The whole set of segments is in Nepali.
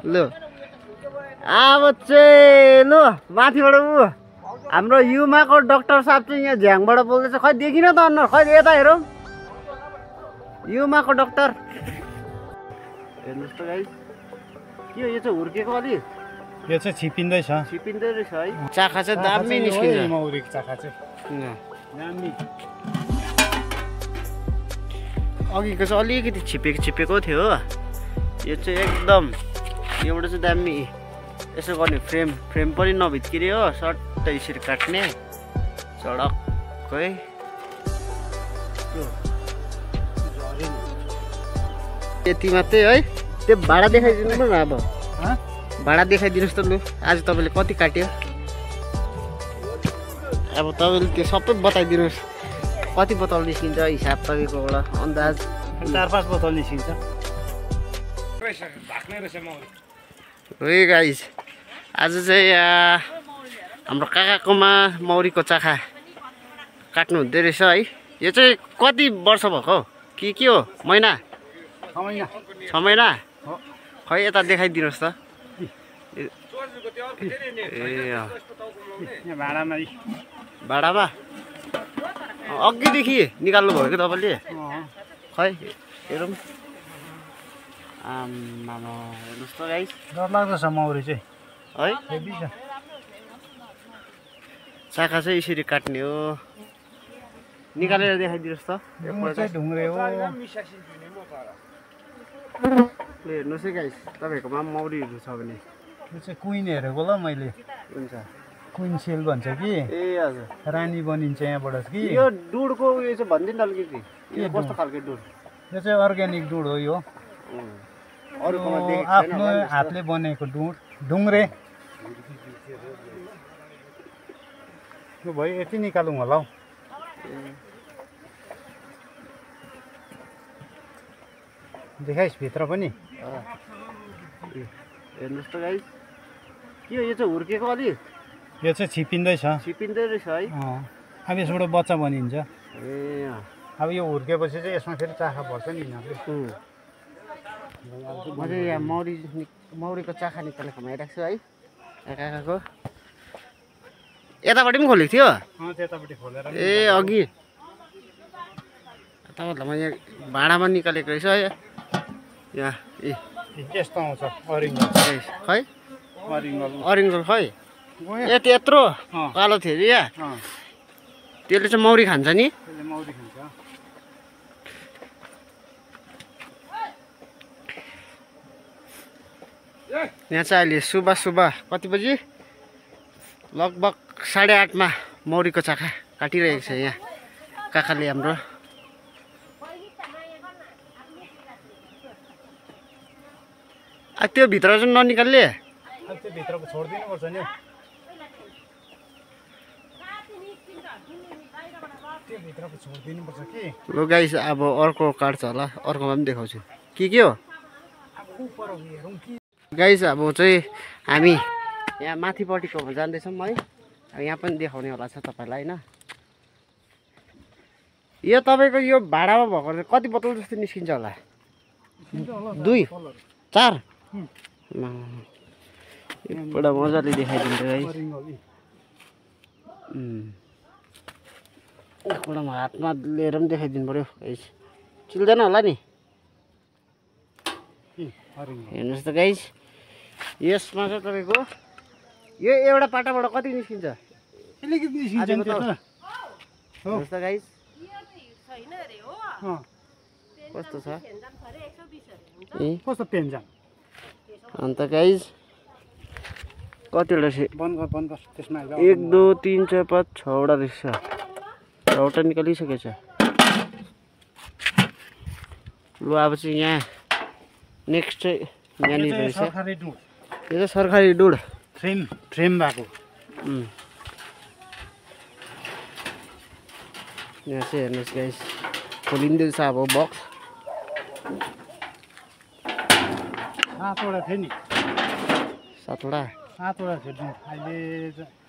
लु अब चाहिँ लु माथिबाट ऊ हाम्रो युमाको डाक्टर साहब चाहिँ यहाँ झ्याङबाट बोल्दैछ। खै देखिन त अनुहार, खै यता हेरौँ युमाको डाक्टर। हेर्नुहोस् त गाइस के हो यो चाहिँ हुर्केको अलि? यो चाहिँ छिपिँदैछ। छिपिँदै रहेछ है। चाखा चाहिँ दामी निस्किन्छ। मौरीको चाखा चाहिँ दामी। अघिको चाहिँ अलिकति छिपेको थियो हो। यो चाहिँ एकदम एउटा चाहिँ दामी। यसो गर्ने फ्रेम पनि नभित्किने हो, सट्टै यसरी काट्ने चडक्कै। यति मात्रै है। त्यो भाडा देखाइदिनु न अब। भाडा देखाइदिनुहोस् त लु। आज तपाईँले कति काट्यो अब तपाईँले त्यो सबै बताइदिनुहोस्। कति बोतल निस्किन्छ हिसाब तपाईँकोबाट अन्दाज? 4-5 बोतल निस्किन्छ। है गाइस आज चाहिँ हाम्रो काकाकोमा मौरीको चाखा काट्नु हुँदै रहेछ है। यो चाहिँ कति वर्ष भएको हो के हो? महिना? 6 महिना? खै यता देखाइदिनुहोस् त। ए भाडामा अघिदेखि निकाल्नु भयो कि तपाईँले? खै हेरौँ। आम्मामा हेर्नुहोस् त गाइस डरलाग्दो छ मौरी चाहिँ है। हेभी छ। चाखा चाहिँ यसरी काट्ने हो। निकालेर देखाइदिनुहोस् त। ढुङ्ग्रे हो। हेर्नुहोस् है गाइस तपाईँकोमा मौरीहरू छ भने। यो चाहिँ कुइन हेरेको ल मैले। हुन्छ कुइन सेल भन्छ कि। ए हजुर रानी बनिन्छ यहाँबाट कि। यो डुडको उयो चाहिँ भनिदिनु न अलिकति। यो कस्तो खालको डुड? यो चाहिँ अर्ग्यानिक डुड हो। यो आफ्नो हातले बनेको ढुङ्ग्रे। यो भयो यति निकालौँ होला हौ। देखाइस् भित्र पनि। हेर्नुहोस् त गाइस के हो यो चाहिँ हुर्केको अलि? यो चाहिँ छिपिँदैछ। छिपिँदै रहेछ है। अब यसबाट बच्चा बनिन्छ। ए अब यो हुर्केपछि चाहिँ यसमा फेरि चाखा पर्छ नि यिनीहरूले। म चाहिँ यहाँ मौरीको चाखा निकालेको हेरेको छु है काकाको। यतापट्टि पनि खोलेको थियो? त्यतापट्टि खोलेर। ए अघि तपाईँहरूलाई म यहाँ भाँडामा निकालेको रहेछ है यहाँ। ए यस्तो आउँछ अरिङ्गल। खै अरिङ्गल खै ए त्यत्रो कालो थियो अरे यहाँ। त्यसले चाहिँ मौरी खान्छ नि? मौरी खान्छ। यहाँ चाहिँ अहिले सुबह कति बजी? लगभग 8:30 मौरीको चाखा काटिरहेको छ यहाँ काकाले हाम्रो। त्यो भित्र चाहिँ ननिकाल्ने? त्यो भित्रको छोडिदिनुपर्छ नि। त्यो भित्रको छोडिदिनुपर्छ कि। लु गाइस अब अर्को काट्छ होला, अर्कोमा पनि देखाउँछु के हो गाइस। अब चाहिँ हामी यहाँ माथिपट्टिकोमा जाँदैछौँ है। अब यहाँ पनि देखाउने होला छ तपाईँलाई होइन। यो तपाईँको यो भाडामा भएको कति बोतल जस्तो निस्किन्छ होला? 2 4 एउटा मजाले देखाइदिन्छ है। एउटा हातमा लिएर पनि देखाइदिनु पऱ्यो। चिल्दैन होला नि? हेर्नुहोस् त गाइस यसमा चाहिँ तपाईँको यो एउटा पाटाबाट कति निस्किन्छ? हेर्नुहोस् त गाइस कस्तो छ। कस्तो पेन्जा अन्त गाइस कतिवटा छ? 1 2 3 4 5 6वटा रहेछ। 6वटा निकालिसकेको छ। लु अब चाहिँ यहाँ नेक्स्ट चाहिँ यहाँनिर रहेछ। यो चाहिँ सरकारी डुड फ्रेम भएको। यहाँ चाहिँ हेर्नुहोस् गाइस खोलिँदैछ अब बक्स। 7वटा थियो नि। 7वटा? 7वटा थियो अहिले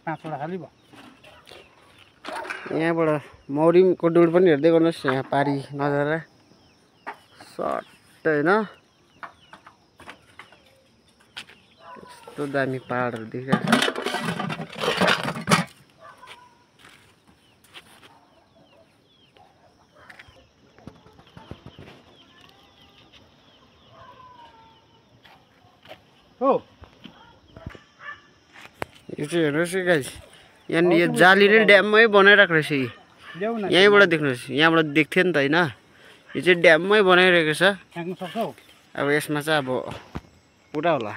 5वटा खालि भयो। यहाँबाट मौरीको डुड पनि हेर्दै गर्नुहोस् यहाँ पारी नजारा सट्ट होइन। यस्तो दामी पहाडहरू देखिरहेको छ। हो यो चाहिँ हेर्नुहोस् है गाइस, यहाँनिर यो जाली नै ड्याममै बनाइरहेको रहेछ यी। ल्याउ न यहीँबाट देख्नुहोस्, यहाँबाट देख्थ्यो नि त होइन। यो चाहिँ ड्याममै बनाइरहेको छ। फ्याँक्न सक्छौ? अब यसमा चाहिँ अब पुरा होला।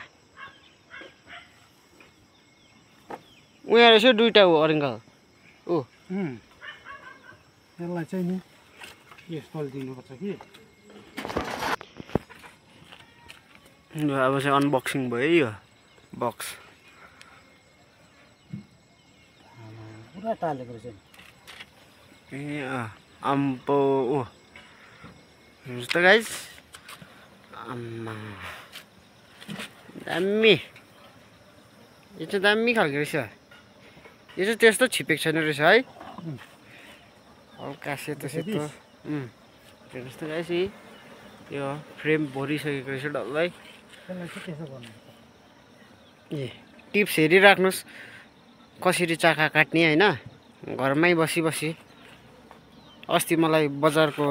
उहाँ रहेछ दुईवटा हो अरिङ्गल ऊ। यसलाई चाहिँ नि यस्तो दिनुपर्छ कि। अब चाहिँ अनबक्सिङ भयो यो बक्स। पुरा टालेको रहेछ नि। ए अम्पो ओ हेर्नुहोस् त गाइस, आम्मा दामी। यो चाहिँ दामी खालको रहेछ। यो चाहिँ त्यस्तो छिपेको छैन रहेछ है, हल्का सेतो सेतो। हेर्नुहोस् त गाइस, यो फ्रेम भरिसकेको रहेछ डल्लै। त्यसलाई चाहिँ त्यसो गर्नु। ए टिप्स हेरिराख्नुहोस् कसरी चाखा काट्ने होइन, घरमै बसी बसी। अस्ति मलाई बजारको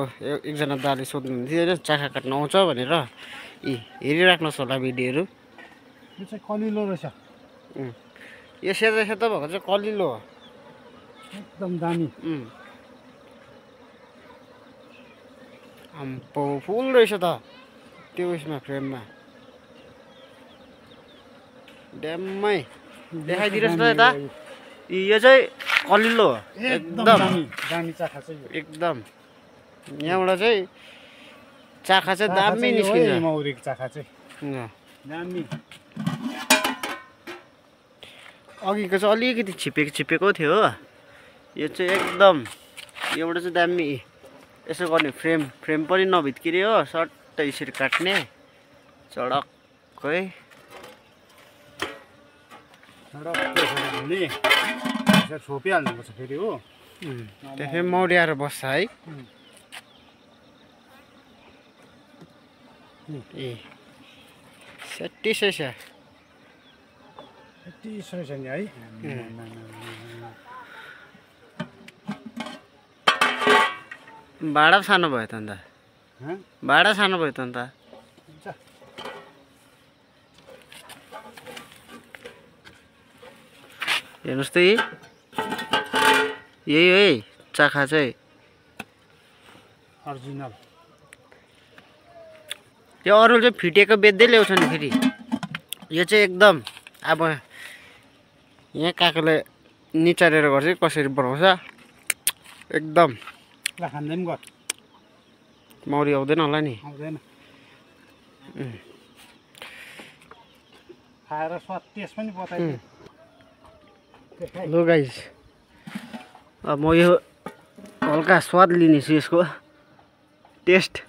एकजना दाले सोध्नुहुन्थ्यो होइन चाखा काट्न आउँछ भनेर। हेरिराख्नुहोस् होला भिडियोहरू। यो चाहिँ कलिलो रहेछ, यो सेतो सेतो भएको चाहिँ कलिलो हो, एकदम दामी। अम्पो फुल रहेछ त त्यो उयसमा फ्रेममा, ड्याममै। देखाइदिनुहोस् त यता। यो चाहिँ कलिलो हो एकदम दामी चाखा चाहिँ। एकदम यहाँबाट चाहिँ चाखा चाहिँ दामी निस्किन्छ। मौरीको चाखा चाहिँ दामी। अघिको चाहिँ अलिकति छिपेको थियो हो, यो चाहिँ एकदम योबाट चाहिँ दामी। यसो गर्ने फ्रेम पनि नभित्किरे हो, सट्टै यसरी काट्ने चडक्कै। छोपिहाल्नुपर्छ फेरि हो, त्यसै मौर्याएर बस्छ है। ए सेट्टिसै छ, यति रहेछ नि है। भाडा सानो भयो त अन्त, भाडा सानो भयो त अन्त। हेर्नुहोस् त यही है चाखा चाहिँ अरिजिनल। यो अरू चाहिँ फिटेको बेच्दै ल्याउँछ नि फेरि, यो चाहिँ एकदम अब यहाँ काकाले निचारेर गर्छ कसरी बनाउँछ एकदम। खाँदैन गर, मौरी आउँदैन होला नि। आउँदैन। खाएर स्वाद टेस्ट पनि बताइदियो। लो गाइस, अब म यो हल्का स्वाद लिनेछु यसको टेस्ट।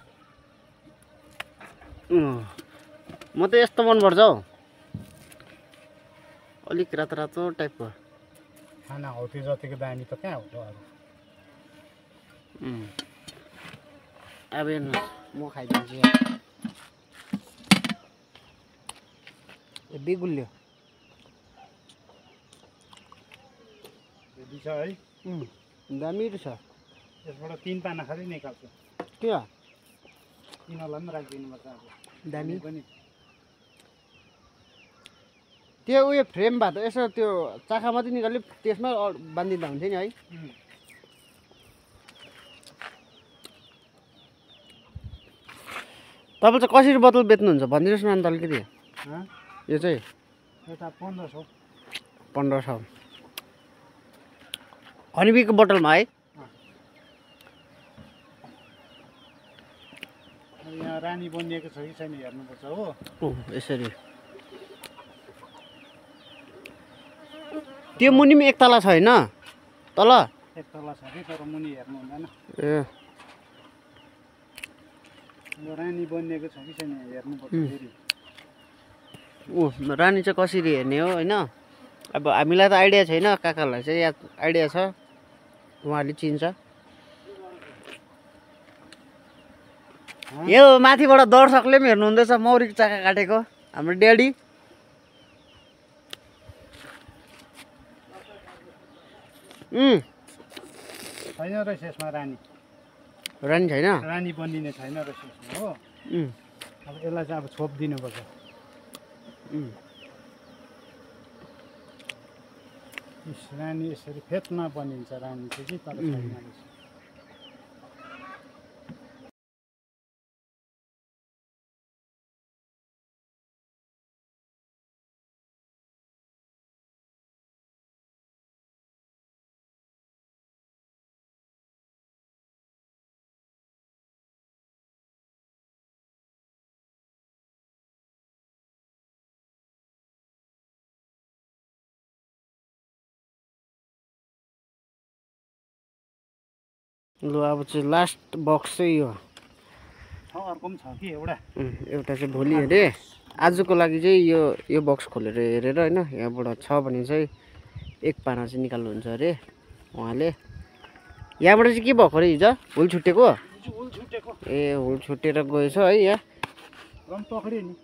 म त यस्तो मनपर्छ हौ, अलिक रातो रातो टाइपको। खाना हो त्यो जतिको दामी त कहाँ हुन्छ अरू। अब हेर्नुहोस् म खाइदिन्छु। बिगुल्यो छ है, दामी रहेछ। यसबाट 3 पाना खालि निकाल्छु। के हो तिनीहरूलाई पनि राखिदिनुपर्छ अब दामी पनि। त्यो उयो फ्रेम भए त यसो त्यो चाखा मात्रै निकाल्यो त्यसमा बाँधिदिँदा हुन्थ्यो नि है। तपाईँ चाहिँ कसरी बोतल बेच्नुहुन्छ भनिदिनुहोस् न अन्त अलिकति। यो चाहिँ यता 1500। 1500 हनीबीको बोतलमा है। यहाँ रानी बनिएको छ कि छैन हेर्नुपर्छ हो। यसरी त्यो मुनि पनि एक तला छ होइन तल? एक तला छ कि तर मुनि हेर्नु हुँदैन। ए यो रानी बनिएको छ कि छैन हेर्नुपर्छ फेरि। रानी चाहिँ कसरी हेर्ने हो होइन। अब हामीलाई त आइडिया छैन, काकालाई चाहिँ याद आइडिया छ, उहाँले चिन्छ। यो माथिबाट दर्शकले पनि हेर्नुहुँदैछ मौरीको चाखा काटेको हाम्रो ड्याडी। छैन रहेछ यसमा रानी रानी छैन रानी बनिने छैन रहेछ यसमा हो अब यसलाई चाहिँ अब छोप दिनुपर्छ रानी यसरी फेदमा बनिन्छ रानी चाहिँ कि तर छैन रहेछ लु अब चाहिँ लास्ट बक्स चाहिँ यो अर्को पनि छ कि एउटा एउटा चाहिँ भोलि हेरेँ आजको लागि चाहिँ यो बक्स खोलेर हेरेर होइन यहाँबाट छ भने चाहिँ एक पाना चाहिँ निकाल्नुहुन्छ अरे उहाँले यहाँबाट चाहिँ के भएको अरे हिजो हुल छुट्टेको ए हुल छुट्टेर गएछ है यहाँ पक्रियो नि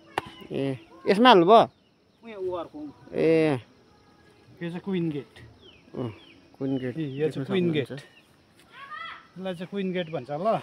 ए यसमा हाल्नुभयो ए यो चाहिँ क्विन गेट क्विन गेट यो चाहिँ क्विन गेट यसलाई चाहिँ क्विन गेट भन्छ ल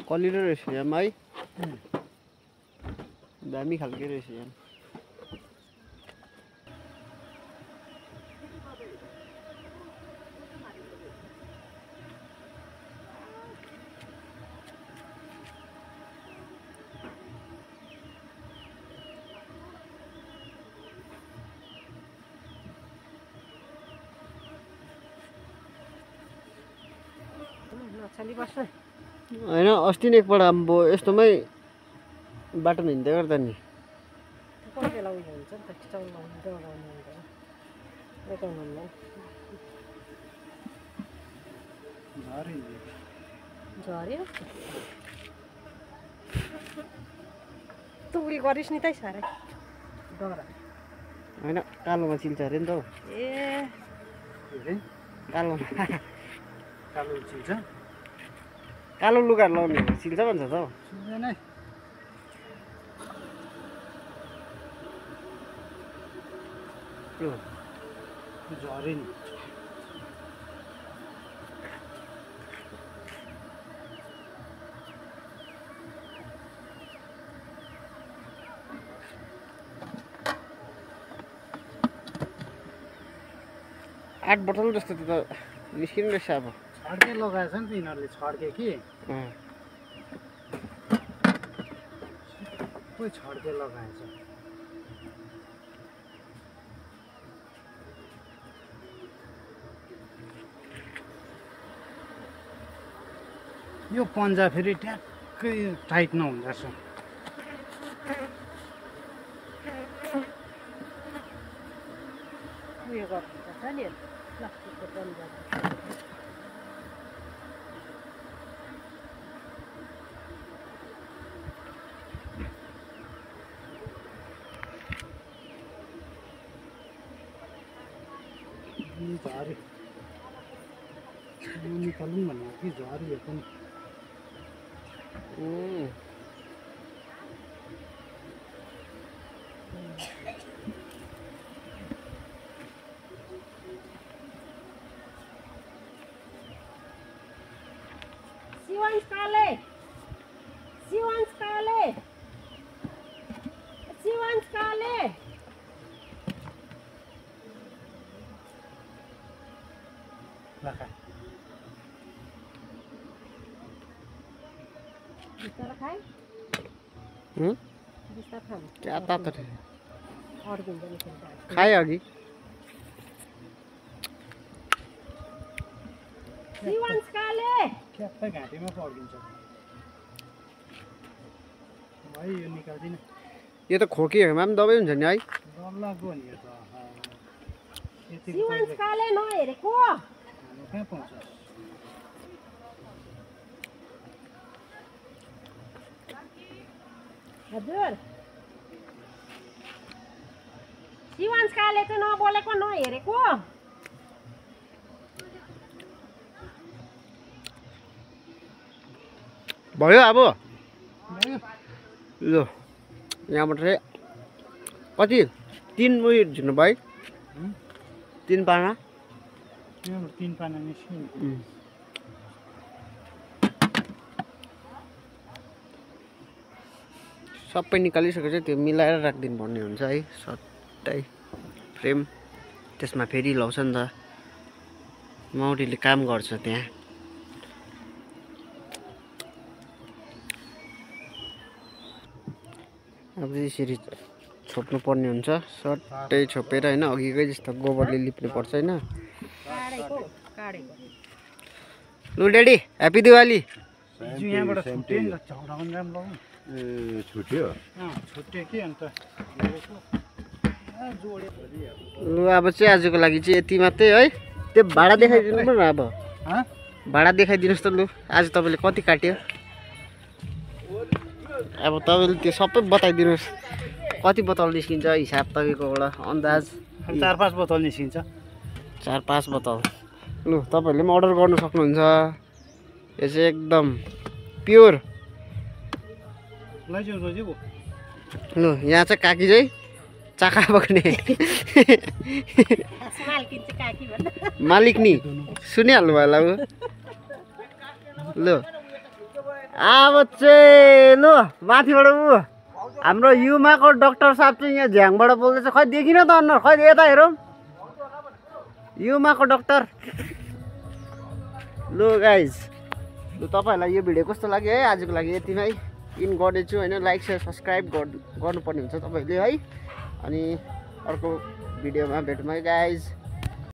कलिलो रहेछ यहाँ है दामी खालके रहेछ यहाँ होइन अस्ति नै एकपल्ट अब यस्तोमै बाटोमा हिँड्दै गर्दा नि झऱ्यो तँ उयो गरिस् नि त साह्रै डरा होइन कालोमा चिल्छ अरे नि त हौ ए कालोमा कालो चिल्छ कालो लुगा लाउने चिल्छ भन्छ त हौ झऱ्यो नि आठ बोतल जस्तो त निस्किनु रहेछ अब छड्के लगाएछ नि त यिनीहरूले छड्के कि कोही छड्के लगाएछ यो पन्जा फेरि ट्याक्कै टाइट नहुँदो रहेछ उयो गर्नुपर्छ नि प्लास्टिकको पन्जा झऱ्यो निकालौँ भनेको कि झऱ्यो पनि बिस्तारै खाए बिस्तारै खानु क्या तातो अड्किन्छ नि खाएँ अघि ट्याक्कै घाँटीमा पड्किन्छ भाइ यो निकाल्दिनँ यो त खोकीहरूमा पनि दबाई हुन्छ नि है डरलाग्दो नि यो त नहेरेको खानु कहाँ पाउँछ हजुर शिवांशकाले चाहिँ नबोलेको नहेरेको भयो अब भयो। ल यहाँबाट चाहिँ कति 3 उयो झिक्नु भयो 3 पाना यहाँबाट 3 पाना निस्क्यो। सबै निकालिसकेपछि त्यो मिलाएर राखिदिनु पर्ने हुन्छ है सट्टै फ्रेम त्यसमा फेरि लाउँछ नि त मौरीले काम गर्छ त्यहाँ अब यसरी छोप्नु पर्ने हुन्छ सट्टै छोपेर होइन अघिकै जस्तो गोबरले लिप्नु पर्छ होइन काडेको काडेको लु ड्याडी ह्याप्पी दिवाली हिजो यहाँबाट छुट्यो नि त झगडा पनि राम्रो हो। छुट्यो छुट्यो कि अन्त लु अब चाहिँ आजको लागि चाहिँ यति मात्रै है त्यो भाडा देखाइदिनु न अब भाडा देखाइदिनुहोस् त लु आज तपाईँले कति काट्यो अब तपाईँले त्यो सबै बताइदिनुहोस् कति बोतल निस्किन्छ हिसाब तपाईँकोबाट अन्दाज 4-5 बोतल निस्किन्छ। 4-5 बोतल लु तपाईँहरूले पनि अर्डर गर्नु सक्नुहुन्छ यो चाहिँ एकदम प्योर लैजाउँ रोजेको लु यहाँ चाहिँ काकी चाहिँ चाखा बग्ने मालकिन चाहिँ काकी भन्दा मालिक नि सुनिहाल्नु भयो होला ऊ लु अब चाहिँ लु माथिबाट ऊ हाम्रो युमाको डाक्टर साहब चाहिँ यहाँ झ्याङबाट बोल्दैछ खै देखिन त अनुहार खै यता हेरौँ युमाको डाक्टर लु गाइज लु तपाईँहरूलाई यो भिडियो कस्तो लाग्यो है आजको लागि यतिमै इन गर्दैछु होइन लाइक सेयर सब्सक्राइब गर्नुपर्ने हुन्छ तपाईँहरूले है अनि अर्को भिडियोमा भेटौँ है गाइज